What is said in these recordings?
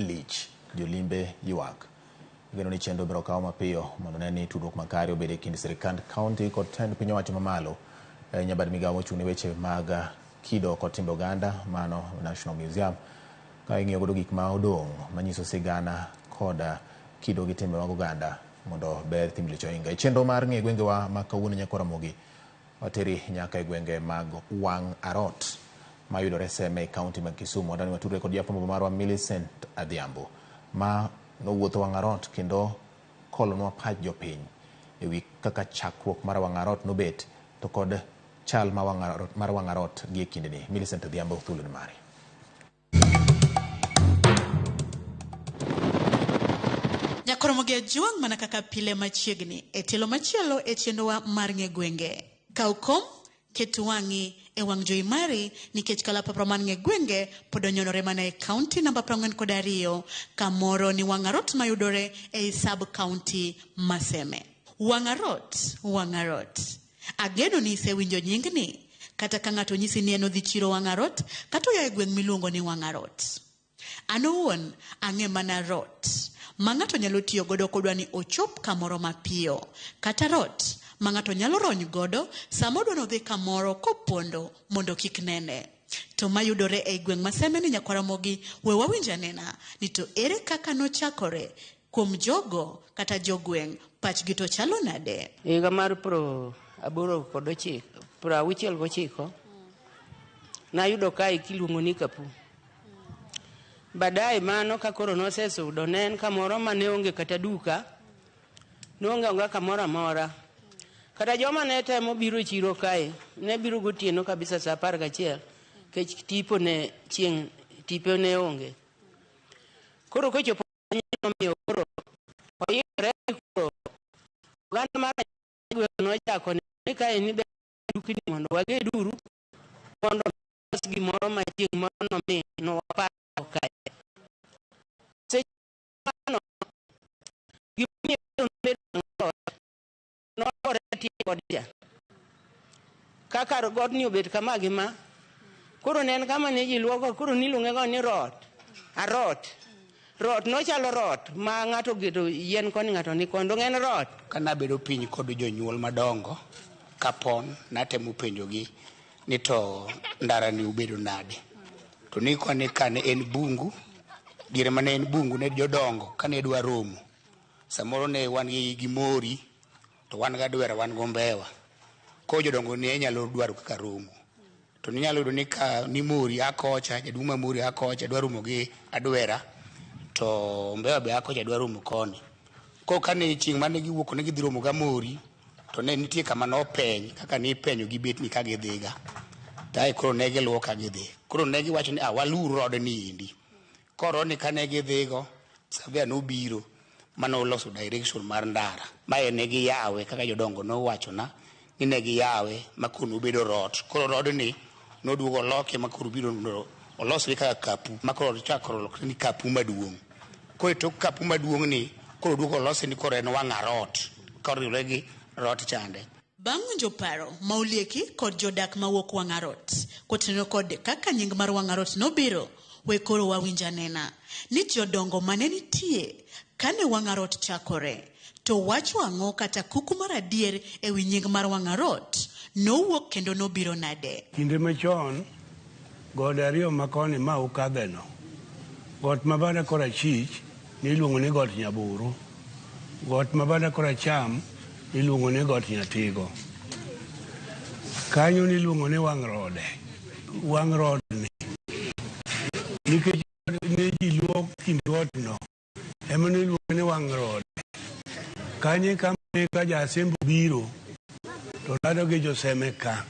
lich, jolimbe ywak. Igeno ni chenro biro kaw mapiyo mondo ne ni tudruok makare obed e kind sirkand kaunti kod tend piny owacho mamalo. Ahinya bad migawo mochung' ne weche mag kido kod timbe oganda mano National Museum ka ing'iyo godo gik ma odong' manyiso sigana kod kido gi timbe mag oganda mondo ber thim lich ohinga. E chenro mar ng'e gwengewa ma kawuono Nyakwa Ramogi wateri nyaka e gwenge mag Wang' Arot mayudore Seme e kaunti mag Kisumu. Wadwani watudre kod jafwambo marwa Millicent Adhiambo ma nowuotho Wang' Arot kendo kolonwa pach jopiny e wi kaka chakruok mar Wang' Arot nobet to kod chal ma Wang' Arot, mar Wang' Arot gi e kindeni. Millicent Adhiambo, thuolo ni mari. Nyakoromogi Ajwang' mana kaka pile machiegni e tielo machielo e chenrowa mar ng'e gwenge. Kaw kom, ket wang'i e wang' jowi mari nikech kalapapla mar ng'e gwenge pod onyonore mana e kaunti namba 42 kamoro ni Wang' Arot mayudore ei sub kaunti ma Seme. Wang' Arot, Wang' Arot. Ageno ni isewinjo nyingni. Kata ka ng'ato nyisi ni en odhi chiro Wang' Arot kata oya e gweng' miluongo ni Wang' Arot. An owuon ang'e mana rot ma ng'ato nyalo tiyo godo kodwa ni ochop kamoro mapiyo, kata rot ma ng'ato nyalo rony godo sama odwa ni odhi kamoro kopondo mondo kik nene. To mayudore ei gweng' ma Seme ni Nyakwar Ramogi, we wawinj anena ni to ere kaka nochakore kuom jogo kata jogweng' pachgi to chalo nade? Higa mar pro aboro kod ochiko, pro auchiel gochiko, nayudo kae kiluongo ni Kapu. Baadaye mano ka koro nosesudo ne en kamoro ma ne onge kata duka, ne onge onge kamoro amora. Kata joma ne temo biro chiro kae, ne biro gotieno kabisa saa 11, kech tipo ne chieng' tipo ne onge. Koro kochopo nomiyo koro oyikore koro oganda mar gweng' nochako ni kae ni ber dukni mondo wageduru mondo los gimoro ma chieng' moro nomi nowapar kae. Seche mano gimomiyo nobedo ot noluwore tie godcha. Kaka godni obet kama gi ma, koro ne en kama ne ji luoko, koro niluonge go ni rot, arot. Rot nochalo rot ma ng'ato ogeto yien koni ng'ato ni koni, donge en rot? Kanabedo piny kod jonyuol madongo kapon, natemo penjogi ni to ndarani obedo nade. To nikwa ni kane en bungu, diere mane en bungu ne jodongo kane dwa romo, samoro ne wan gi gimori to wan gadwera wan gombewa. Koro jodongo ne nyalo dwaro kaka romo. To ninyalo yudo ni ka ni mori a kocha, jaduong' ma mori a kocha dwa romo gi adwera, to mbewa be a kocha dwa romo koni. Koro kane chieng' mane giwuok ne gidhi romo gi Amori, to ne nitie kama nopeny kaka nipenyo gi betni ka gidhiga. To ae koro ne giluwo ka gidhi. Koro ne giwacho ni ah waluw rodni endi. Koro rodni kane gidhigo, surveyor nobiro mane oloso direction mar ndara. Mae ne giyawe kaka jodongo nowachona ni ne giyawe ma koro nobedo rot. Koro rodni noduogo oloke ma koro obiro olosre kaka kapu ma koro ochako olokre ni kapu maduong'. Koro e tok kapu maduong' ni koro oduogo olose ni koro en wang' arot koriwre gi rot chande. Bang' winjo paro ma olieki kod jodak mawuok Wang' Arot kotenore kod kaka nying mar Wang' Arot nobiro, we koro wawinj anena ni jodongo mane nitie kane Wang' Arot chakore to wacho ang'o kata kuku mar adier e wi nying mar Wang' Arot nowuok kendo nobiro nade. Kinde machon, gode ariyo ma koni ma ukadheno, got ma bada korachich niluongo ni got Nyaburu, got ma bada koracham niluongo ni got Nyatigo. Kanyo niluongo ni wang' rode, wang' rodni nikech ne ji luwo kind godno ema niluonge ni wang' rode. Kanyo e kama ne ka ja-Asembo obiro to rado gi joseme ka,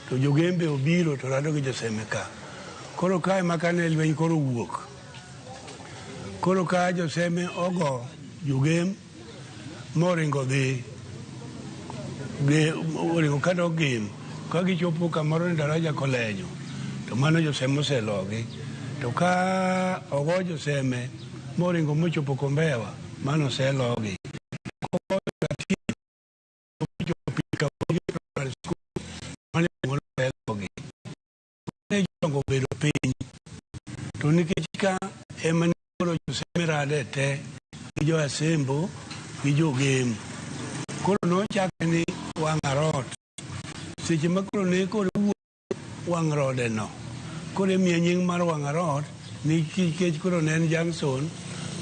to jogembe obiro to rado gi joseme ka. Koro kae ma kane lweny koro owuok, koro ka joseme ogo jogem moringo dhi oringo kadok Gem, ka gichopo kamoro ni daraja kolenyo to mano joseme oselogi. To ka ogo joseme moringo mochopo Kombewa, mano oselogi. Ne jodongo obedo piny to nikech ka ema koro Joseme rade te gi jo Asembo gi jo Gem. Koro nochake ni wang' arot. Seche ma koro ne koro wuok wang' rode no, koro imiye nying mar wang' arot nikech koro ne en junction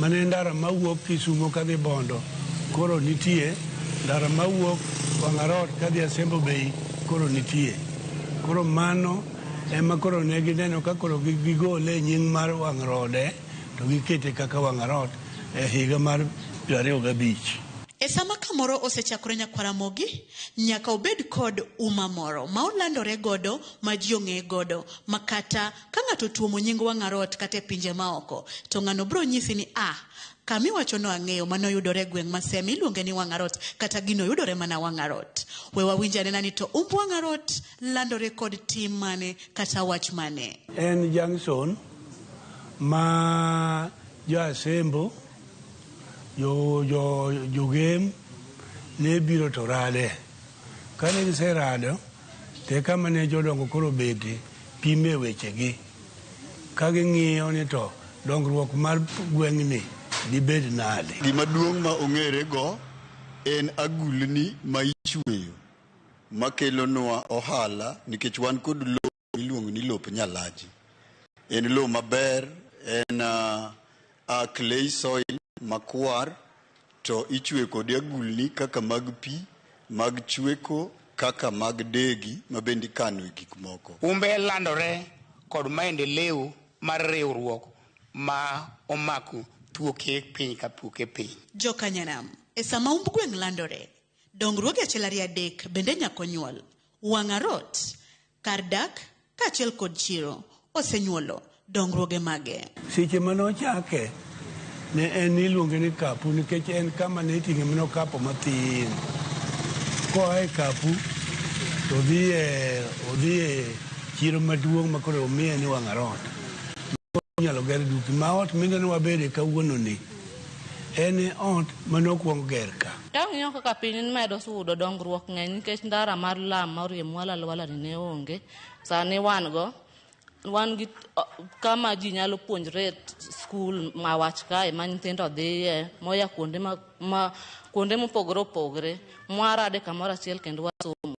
mane ndara mawuok Kisumo kadhi Bondo koro nitie, ndara mawuok wang' arot kadhi Asembo Bay koro nitie. Koro mano ema koro ne gineno ka koro gigole nying mar wang' rode to gikete kaka wang' arot e higa mar 25. E sama kamoro osechakore nyakwaramogi, nyaka obed kod uma moro ma olandore godo ma ji ong'eye godo ma kata ka ng'ato otuomo nying wang' arot kata e pinje maoko to ng'ano biro nyisi ni ah, kamiwachono ang'eyo mano yudore e gweng' ma Seme iluonge ni wang' arot kata gino yudore mana wang' arot. We wawinj anena ni to umb wang' arot landore kod tim mane kata wach mane. En junction ma jo Asembo, jo Gem ne biro to rade. Kane giserado, to kama ne jodongo koro bete pime wechegi. Ka ging'iyo ni to dongruok mar gweng'ni dibed nade. Gima duong' ma ong'ere go en agulni ma ichweyo makelonwa ohala nikech wan kod lowo miluongo ni lop Nyalaji. En lowo maber, en clay soil makwar to ichweyo kode agulni kaka mag pi, mag chweko, kaka mag degi ma bende ikanoe gik moko. Umbe landore kod maendeleo mar riwruok ma omako thuoke piny ka thuoke piny. Jokanyanam, e sama umb gweng' landore, dongruoge achiel ariyo adek bende nyaka nyuol. Wang' arot, kar dak, kaachiel kod chiro osenyuolo dongruoge mage. Seche mane ochake ne en iluonge ni kapu nikech en kama ne iting'e mana okapu mathin. Koa e kapu to odhi e chiro maduong' ma koro omiye ni wang' arot. Inyalo ger dukni ma ot mineno wabede kawuono ni en e ot mane okwong ger ka. Ka ng'iyo kaka piny medo sudo dongruok ng'eny nikech ndara mar lam ma orie mwala lwala ni ne onge. Sani wan go wan gi kama ji nyalo puonjre skul mawach kae ma nyithindo dhiye moya kuonde ma kuonde mopogore opogore mwarade kamoro achiel kendo wasomo.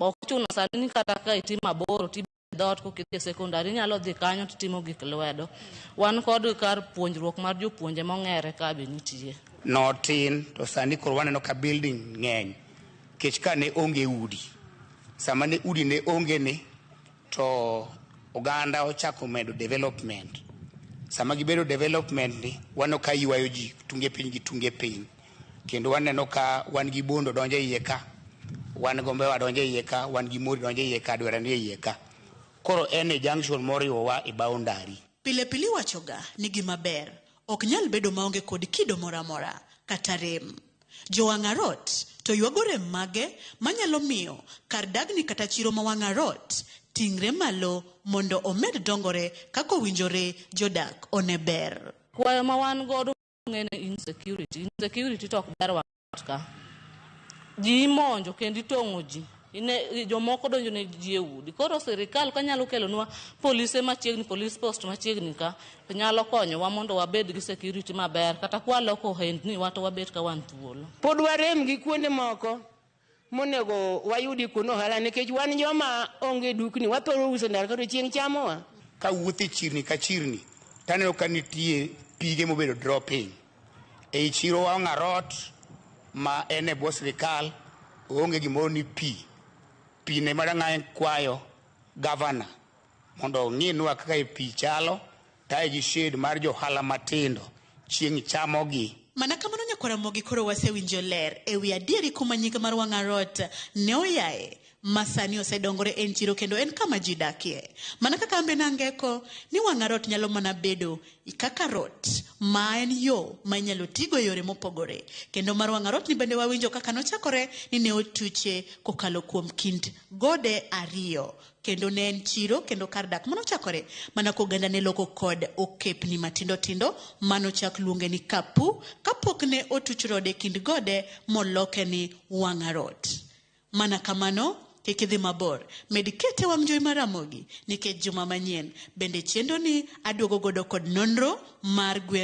Ok ochuno sani ni kata ka itimo aboro to dhoot kokidhi e sekondari inyalo dhi kanyo titimo gik lwedo. Wan kod kar puonjruok mar jopuonje mong'ere ka be nitie. Notin to sani koro waneno ka building ng'eny nikech ka ne onge udi. Sama ne udi ne onge ni to oganda ochako medo development. Sama gibedo development ni waneno ka ywayo ji tunge piny gi tunge piny. Kendo waneno ka wan gi Bondo donjo e iye ka, wan Gombewa donjo e iye ka, wan gi Mori donjo e iye ka, Dwera ni e iye ka. Koro en e junction moriwowa e boundary. Pile pile iwachoga ni gima ber ok nyal bedo maonge kod kido moro amora kata rem. Jowang' arot to ywago rem mage manyalo miyo kar dagni kata chiro ma wang' arot ting're malo mondo omed dongore kaka owinjore jodak one ber. Kwayo ma wan godo ng'ene insecurity. Insecurity to ok ber wang' ka. Ji imonjo kendo itong'o ji. Ine, jomoko donjo ne ji e udi. Koro sirikal ka nyalo kelonwa polise machiegni, police post machiegni ka, to nyalo konyowa mondo wabed gi security maber. Kata kwaloko ohendni wa to wabet ka wan thuolo. Pod warem gi kuonde moko monego wayudi kuonde ohala nikech wan joma onge dukni wathoro uso ndara kendo chieng' chamowa. Kawuotho e chirni ka chirni taneno ka nitie pige mobedo dropping. Ei chiro wang' arot ma en e bwo sirikal oonge gimoro ni pi. Pi ne madang'any kwayo gavana mondo ong'inwa kaka pi chalo tae gi shed mar johala matindo chieng' chamogi. Mana kamano nyakwaramogi koro wasewinjo ler ewi adieri kuma nying mar wang' arot ne oyae ma sani osedongore en chiro kendo en kama ji dakie. Mana kaka ambe nangeko ni wang' arot nyalo mana bedo kaka rot ma en yo ma inyalo tigo e yore mopogore. Kendo mar wang' arot ni bende wawinjo kaka nochakore ni ne otuche kokalo kuom kind gode ariyo kendo ne en chiro kendo kar dak manochakore mana koganda ne loko kod okepni matindo tindo manochak luonge ni kapu kapok ne otuch rode kind gode moloke ni wang' arot. Mana kamano, Kik idhi mabor. Med kete wang' jowi mar Ramogi nikech juma manyien bende chenro ni aduogo godo kod nonro mar gweng'.